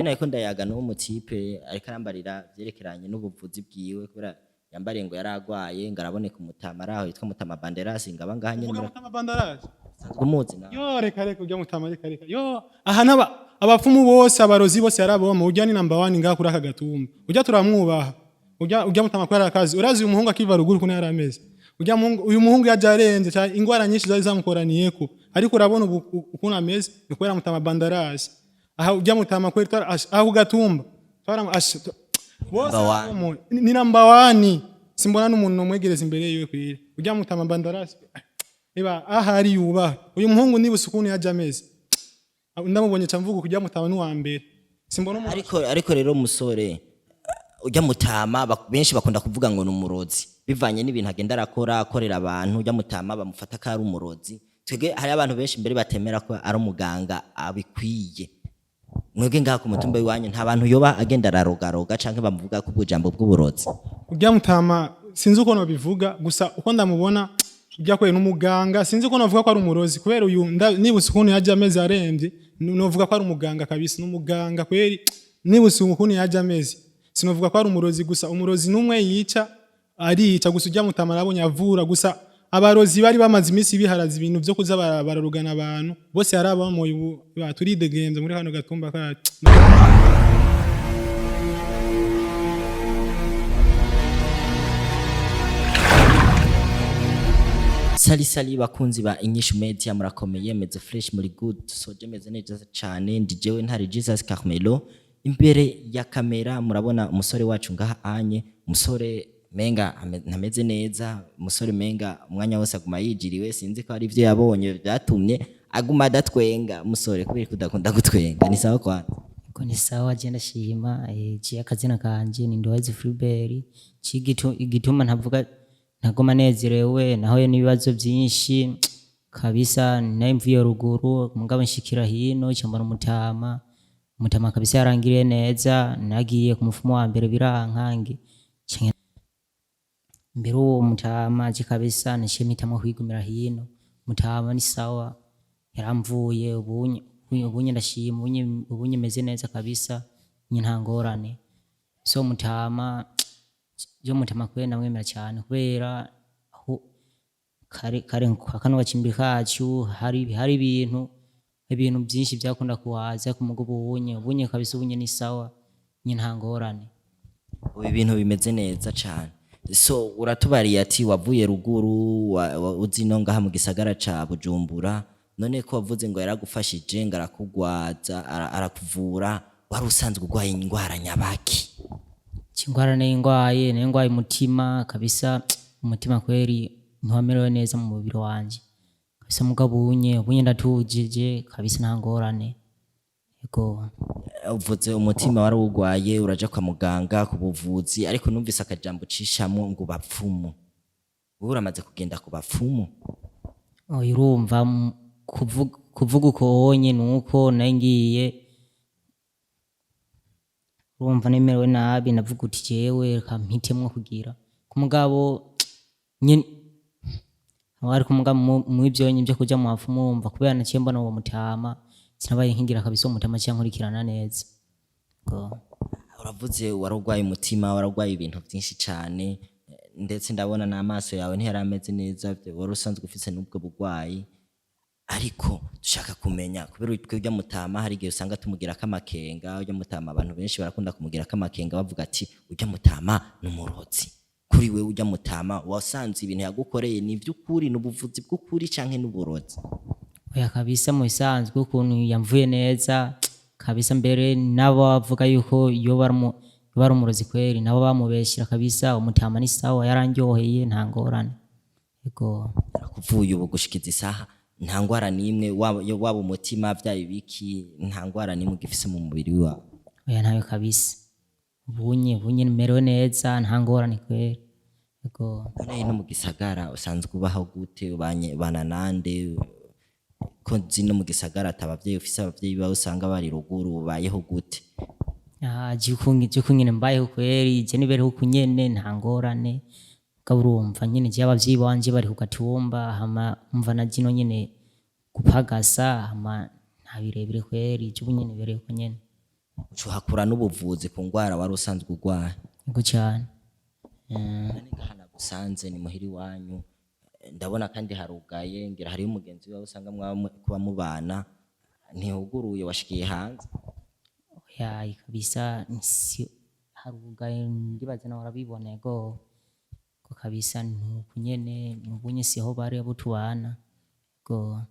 Nariko ndayaga n'uwo mutipe, ariko arambarira vyerekeranye n'ubuvuzi bwiwe, kubera yambariye ngo yaragwaye, ngo araboneka umutama araho yitwa Mutama Banderas, ngo aba ngaha nyene. Uvuga muri Mutama Bandarasi? Usanzwe umuzi nawe? Yo, reka reka, ujya Mutama, reka reka. Yo, aha naba abapfumu bose, abarozi bose yaraboma. Ujya ni number 1 ngaha kuri aka gatumba. Ujya turamwubaha. Ujya Mutama kubera akazi. Urazi uyu muhungu akiva ruguru kuna yarameze. Ujya muhungu, uyu muhungu yaje arenze cyane, ingwara nyinshi zari zamukoraniyeko. Ariko urabona ubu ukuntu ameze, ni kubera Mutama Bandarasi. Aha ujya Mutama kweri aha ku gatumba. Twara bose Number one. araboma. Ni number 1. Simbona n'umuntu nomwegereza imbere yiwe kwiri. Ujya Mutama Bandarasi. Eba ahari yubaha. Uyu muhungu niba ukuntu yaje ameze. Ndamubonye ca mvuga kujya Mutama n'uwa mbere. Simbona umuntu. Ariko rero musore, ujya Mutama benshi bakunda kuvuga ngo ni umurozi, bivanye n'ibintu agenda arakora, akorera abantu. Ujya Mutama bamufata ko ari umurozi. Twebwe hari abantu benshi mbere batemera ko ari umuganga abikwiye. Mwebwe ngaha ku mutumba w'iwanyu nta bantu yoba agenda ararogaroga canke bamuvuga ko ubujambo bw'uburozi? Ujya Mutama sinzi uko nobivuga, gusa uko ndamubona ujya kweri n'umuganga. Sinzi uko novuga ko ari umurozi, kubera uyu nibutse ukuntu yaje ameze aremvye, novuga ko ari umuganga kabisa, n'umuganga kweri. Nibutse ukuntu yaje ameze, sinovuga ko ari umurozi. Gusa umurozi n'umwe yica, arica. Gusa ujya Mutama arabonye avura. Gusa abarozi bari bamaze iminsi biharaza ibintu vyo kuza bararugana abantu bose, yarabamoye. Ubu turidegemvya muri kano gatumba kacu. Sali sali bakunzi ba Inyishu Media, murakomeye? Meze fresh, muri good? Soje meze neza cane. Ndi jewe Ntare Jesus Carmelo imbere ya kamera. Murabona umusore wacu ngaha anye, umusore menga ntameze neza, umusore menga umwanya wose aguma yijiriwe. Sinzi ko ari ivyo yabonye vyatumye aguma adatwenga. Musore, kubera ko udakunda gutwenga, ni sawa kwanza? Ko ni sawa, je ndashima. Je akazina kanje ni Ndowazi Philbert. Igituma ntavuga, ntagoma nezerewe, nahuye n'ibibazo byinshi kabisa. Nari mvuye ruguru, mugabo nshikira hino cambona umutama. Umutama kabisa yarangiriye neza. Nagiye ku mufumo wa mbere biranka, mbere uwo mutama je kabisa naciye mpitamwo kwigumira hino. Mutama ni sawa, yaramvuye. Ubunye ndashima, ubunye meze neza kabisa, nye nta ngorane. So mutama, je mutama kweri ndamwemera cyane, kubera aho kare kare kwa kano gacimbi kacu hari ibintu byinshi byakunda kuhaza ku mugo. Ubunye kabisa, ubunye ni sawa, nye nta ngorane. Ubu ibintu bimeze neza cane. So uratubariye ati wavuye ruguru, uzi no ngaha mu gisagara ca Bujumbura. None ko wavuze ngo yaragufashije, ngo arakugwaza, arakuvura, wari usanzwe urwaye indwara nyabaki? Ingwara nari ngwaye umutima kabisa. Umutima kweri ntiwamerewe neza mu mubiri wanje kabisa, mugabo ubunye ndatujije kabisa, nta ngorane. Yego. Uvuze umutima wari urwaye, uraja kwa muganga ku buvuzi, ariko numvise akajambo ucishamwo ngo bapfumu. Wowe uramaze kugenda ku bapfumu? Oya, urumva kuvuga uko wonye nuko nari ngiye, urumva nemerewe nabi, navuga uti jewe reka mpitemwo kugira ku mugabo nyene, ariko mugabo mw'ivyo nyene vyo kuja mu bapfumu, urumva kubera naciye mbona uwo mutama, sinabaye nkigira kabisa. Uwo mutama aciye ankurikirana neza. Yego. Uravuze wari urwaye umutima, wararwaye ibintu byinshi cane, ndetse ndabona n'amaso yawe ntiyari ameze neza, wari usanzwe ufise n'ubwo burwayi. Ariko dushaka kumenya kubera twe ujya Mutama hari igihe usanga tumugira kamakenga. Ujya Mutama abantu benshi barakunda kumugira kamakenga, bavuga ati ujya Mutama ni umurozi. Kuri we ujya Mutama wasanze ibintu yagukoreye ni ivy'ukuri, ni ubuvuzi bw'ukuri canke n'uburozi? Oya kabisa, mu bisanzwe ukuntu yamvuye neza kabisa, mbere nabo bavuga yuko yoba ari umurozi kweri, nabo bamubeshyira kabisa. Umutama ni sawa, yarandyoheye, nta ngorane. Yego. Yarakuvuye, ubu gushikiza isaha nta ngwara n'imwe, waba umutima, vyaba ibiki, nta ngwara n'imwe ugifise mu mubiri wawe? Oya, ntayo kabisa. Ubunye merewe neza, nta ngorane kweri. Yego. None no mu gisagara usanzwe ubaho gute? Ubanye ubana nande, ko nzi no mu gisagara ata abavyeyi ufise, abavyeyi bawe usanga bari ruguru? Ubayeho gute? Ah, je ukungene mbayeho kweri, je nibereho uku nyene, nta ngorane. Mugabo urumva nyene je abavyeyi banje bari ku gatumba, hama umva na jino nyene gupagasa, hama nta birebire kweri, je ubu nyene nibereho uko nyene. Ucuhakura n'ubuvuzi ku ngwara wari usanzwe urwaye. Yego cyane. None ngaha nagusanze ni muhira iwanyu. Ndabona kandi harugaye, ngira hariyo umugenzi wawe usanga kuba mubana, ntihuguruye, washikiye hanze. Oya kabisa, si harugaye, ndibaza nawe urabibona. Yego ko kabisa nuku nyene, nubunye siho bari abo tubana. Yego.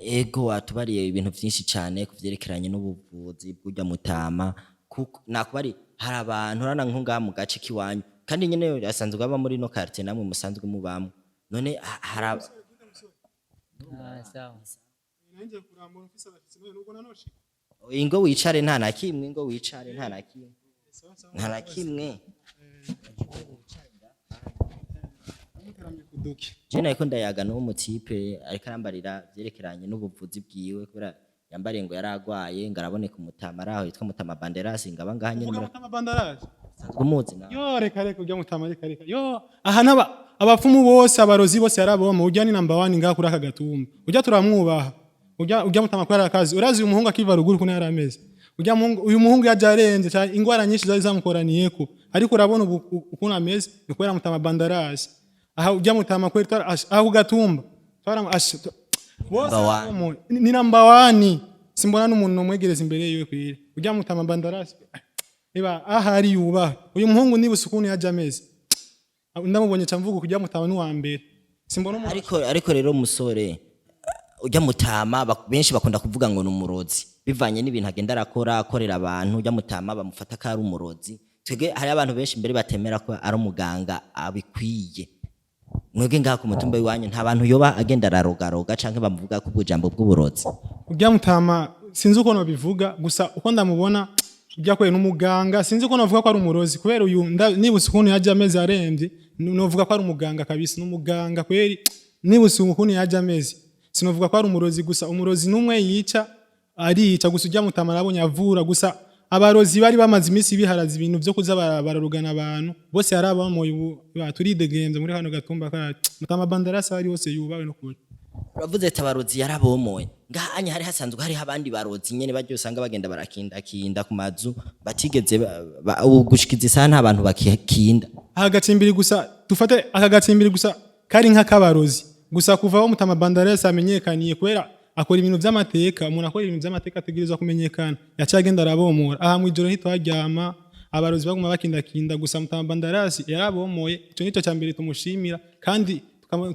Ego, watubariye ibintu vyinshi cane ku vyerekeranye n'ubuvuzi bw'urya mutama, kuko nakubari hari abantu urana nko ngaha mu gace k'iwanyu, kandi nyene asanzwe aba muri no quartier namwe musanzwe mubamwo. None hari Ah, sawa. Nanjye kurambura mfise abashitsi none nubwo nanoshika. Ingo wicare, nta na kimwe, ingo wicare, nta na kimwe, nta na kimwe. Muteramye kuduki. Je nariko ndayaga n'uwo mutipe, ariko arambarira vyerekeranye n'ubuvuzi bwiwe, kubera yambariye ngo yaragwaye, ngo araboneka umutama araho yitwa Mutama Banderasi, ngo aba ngaha nyene. Uvuga Mutama Bandarasi? Musanzwe umuzi nawe? Yo, reka reka, ujya Mutama, reka reka. Yo, aha naba abapfumu bose, abarozi bose yaraboma. Ujya ni number 1 ngaha kuri aka gatumba. Ujya turamwubaha. Ujya Mutama ko yarakazi. Urazi uyu muhungu akiva ruguru kuno yarameze. Ujya muhungu, uyu muhungu yaje arenze cyane, ingwara nyinshi zari zamukoraniyeko, ariko urabona ubu ukuntu ameze ni kubera Mutama Bandarasi. Aha ujya Mutama kweri aha ku gatumba twara bose Number one. ni number 1, simbona n'umuntu nomwegereza imbere yiwe kwiri. Ujya Mutama Bandarasi iba ahari yubaha. Uyu muhungu niba ukuntu yaje ameze, ndamubonye ca mvuga kujya Mutama n'uwa mbere, simbona umuntu. Ariko rero musore, ujya mutama benshi bakunda kuvuga ngo ni umurozi, bivanye n'ibintu agenda arakora, akorera abantu. Ujya mutama bamufata ko ari umurozi. Twebwe hari abantu benshi mbere batemera ko ari umuganga abikwiye. Mwebwe ngaha ku mutumba w'iwanyu nta bantu yoba agenda ararogaroga canke bamuvuga ko ubujambo bw'uburozi? Ujya Mutama sinzi uko nobivuga, gusa uko ndamubona ujya kweri n'umuganga. Sinzi uko novuga ko ari umurozi, kubera uyu nibutse ukuntu yaje ameze aremvye, novuga ko ari umuganga kabisa, n'umuganga kweri. Nibutse ukuntu yaje ameze, sinovuga ko ari umurozi. Gusa umurozi n'umwe yica, arica. Gusa ujya Mutama arabonye avura. Gusa abarozi bari bamaze iminsi biharaza ibintu vyo kuza bararugana abantu bose, yarabamoye. Ubu turidegembye muri kano gatumba kacu. Mutama Bandarasi ari hose yubawe no kuri. Uravuze ati abarozi yarabomoye. Ngaha anya hari hasanzwe hariho abandi barozi nyene baryo usanga bagenda barakindakinda ku mazu, batigeze ubu gushikiza isaha nta bantu bakikinda? Aka gacimbiri gusa, dufate aka gacimbiri gusa, kari nk'akabarozi gusa. Kuva aho Mutama Bandaresi amenyekaniye, kubera akora ibintu vy'amateka, umuntu akora ibintu vy'amateka ategerezwa kumenyekana, yaciye agenda arabomora. Aha mw'ijoro ntitwaryama, abarozi baguma bakindakinda. Gusa Mutama Bandarasi yarabomoye, ico nico ca mbere tumushimira, kandi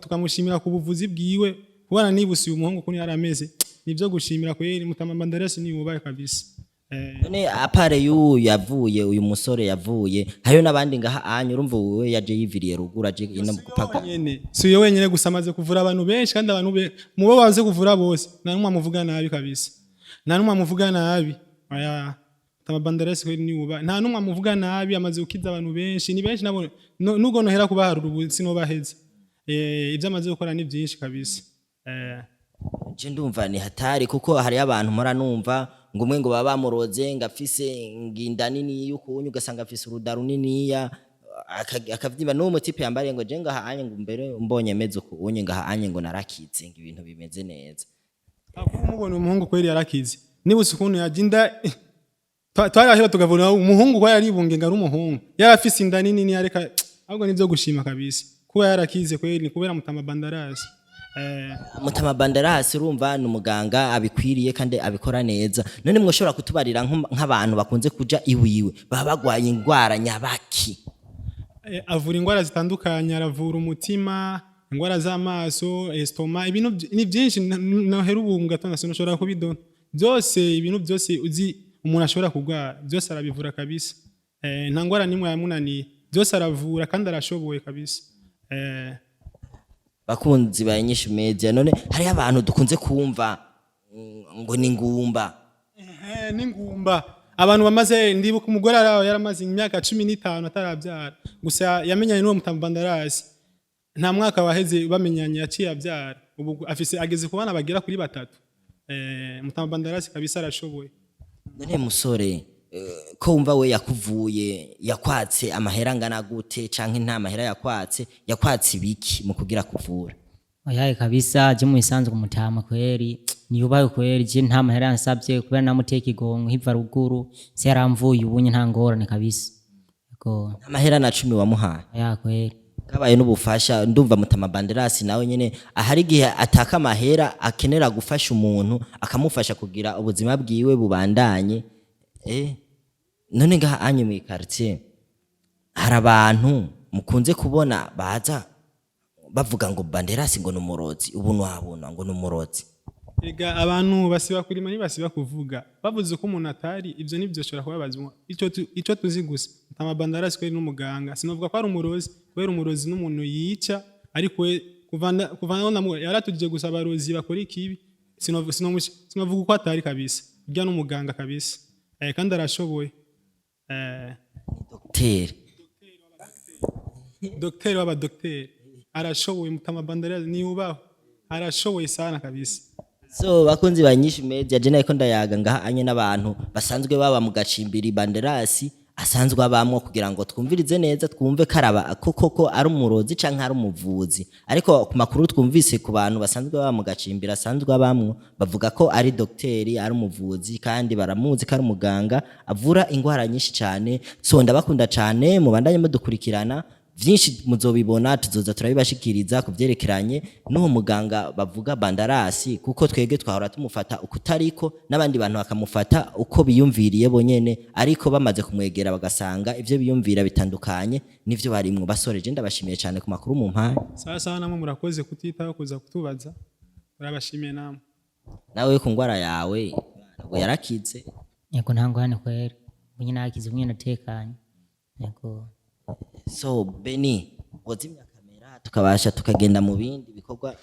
tukamushimira ku buvuzi bwiwe. Kubona nibusiye umuhungu ukuntu yari ameze, nivyo gushimira kweri. Mutama Bandarasi niyubahe kabisa. None à part y'uyu yavuye, uyu musore yavuye, hariyo n'abandi ngaha anya? Urumva wewe yaje yiviriye ruguru, aje ino mu gupaga. Wenyene, si uyo wenyene gusa, amaze kuvura abantu benshi, kandi abantu mubo baze kuvura bose nta n'umwe amuvuga nabi kabisa, nta n'umwe amuvuga nabi. Oya, Mutama Bandarasi kweri niwuba, nta n'umwe amuvuga nabi. Amaze gukiza abantu benshi, ni benshi nabo nubwo nohera kubaharura ubu sinobaheza. Ibyo amaze gukora ni byinshi kabisa. Je ndumva ni hatari, kuko hariyo abantu mpora numva ngo umwe ngo baba bamuroze, ngo afise nginda nini y'ukunyu, ugasanga afise uruda runiniya, akavyimba. N'uwo mutipe yambariye ngo je ngaha anye, ngo mbere mbonye meze ukunye ngaha anye, ngo narakize, ngo ibintu bimeze neza. Kuba umubona umuhungu kweri yarakize. Nibutse ukuntu yaje inda, twaraheba tukavuna umuhungu ko yaribunge ngo ari umuhungu, yarafise inda nini yareka. Ahubwo nivyo gushima kabisa kuba yarakize kweri, ni kubera Mutama Bandarasi. Mutama Bandarasi urumva ni umuganga abikwiriye kandi abikora neza. None mwoshobora kutubarira nk'abantu bakunze kuja iwiwe baba bagwaye ingwara nyabaki? Avura ingwara zitandukanye, aravura umutima, ingwara z'amaso, estomac, ibintu ni byinshi. Nohera ubu mu gatondo sinashobora kubidona byose. Ibintu byose uzi umuntu ashobora kurwara byose arabivura kabisa. Nta ngwara n'imwe yamunaniye, byose aravura kandi arashoboye kabisa. Bakunzi ba Inyishu Media, none hariho abantu dukunze kumva ngo ni ngumba? N'ingumba, abantu bamaze, ndibuka umugore araho yaramaze imyaka 15 atarabyara. Gusa yamenyanye n'uwo Mutama Bandarasi, nta mwaka waheze bamenyanye yaciye abyara. Ubu afise, ageze ku bana bagera kuri batatu. Mutama Bandarasi kabisa arashoboye. None musore, ko wumva we yakuvuye, yakwatse amahera angana gute, canke nta mahera yakwatse? Yakwatse ibiki mu kugira kuvura? Oyaye kabisa, je mu bisanzwe umutama kweri. Niyubahe kweri, je nta mahera yansabye kubera namuteka igongo nkiva ruguru, se yaramvuye, ubunye nta ngorane kabisa. Yego. Amahera na cumi wamuhaye? Ya kweri. Kabaye n'ubufasha. Ndumva Mutama Banderasi nawe nyene ahari igihe ataka amahera, akenera gufasha umuntu, akamufasha kugira ubuzima bwiwe bubandanye. None ngaha anye mu quartier hari abantu mukunze kubona baza bavuga ngo Banderasi ngo numurozi, ubu nwabona ngo numurozi? Ega abantu basiba kurima ntibasiba kuvuga. Bavuze ko umuntu atari ivyo, nivyo shobora kubabazwa. Ico tuzi gusa, Mutama Bandarasi kweri n'umuganga. Sinovuga ko ari umurozi, kubera umurozi n'umuntu yica, ariko we kuva naho yaratujije gusa abarozi bakora ikibi. Sinovuga uko atari kabisa. Urya n'umuganga kabisa, kandi arashoboye. Dogiteri. Dogiteri w'abadogiteri, arashoboye. Mutama Bandarasi niyubaho, arashoboye sana kabisa. So bakunzi ba Nyinshi Media, je nariko ndayaga ngaha anye n'abantu basanzwe baba mu gacimbiri Banderasi asanzwe abamwo, kugira ngo twumvirize neza, twumve karaba ko koko ari umurozi canke ari umuvuzi. Ariko ku makuru twumvise ku bantu basanzwe baba mu gacimbiri asanzwe abamwo, bavuga ko ari dogiteri, ari umuvuzi, kandi baramuzi ko ari umuganga avura ingwara nyinshi cane. So ndabakunda cane, mubandanye mudukurikirana, vyinshi muzobibona, tuzoza turabibashikiriza ku vyerekeranye n'uwo muganga bavuga Bandarasi, kuko twebwe twahora tumufata ukutariko, n'abandi bantu bakamufata uko biyumviriye bonyene, ariko bamaze kumwegera bagasanga ivyo biyumvira bitandukanye n'ivyo barimwo. Basore, je ndabashimiye cane ku makuru mumpaye. Sawa sawa, namwe murakoze kutitaho kuza kutubaza, turabashimiye namwe. Nawe ku ngwara yawe ngo yarakize? Yego, nta ngorane kweri, ubunye nakize, ubunye natekanye, yego. So Beni, wozimya kamera tukabasha tukagenda mu bindi bikorwa.